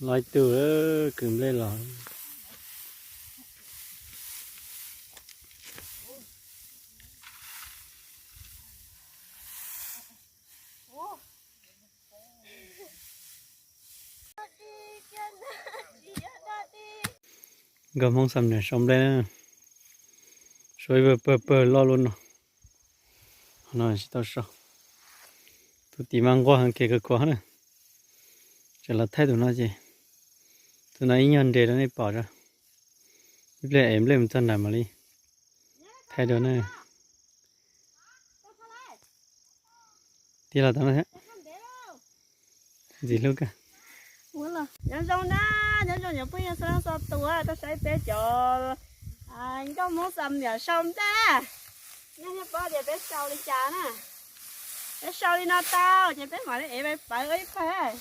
Los ib tug kwv nplej los. Nkauj Hmoob Xam Niam sau nplej na. Sau ib pawg pawg pawg loj luaj no. No tsis tau sau. Tus tim mas nquag heev, kev kawg khuav na. Tseem los thaij tus no ces, tus no ib nyuag nres rau nej pom tso. Ib pliag es nplej mus txog nram mam li thaij dua na. Tij laug tau no thiab. Ntxim hlub kawg. Nyob zoo na, nyob zoo cov phooj ywg txhua leej txhua tus, tuaj saib peb cov nkauj Hmoob Xam Niam sau nplej. Nej thiaj paub tias peb sau li cas na. Peb sau li no tau ces peb mam li ev pais pawv ua ib pawg.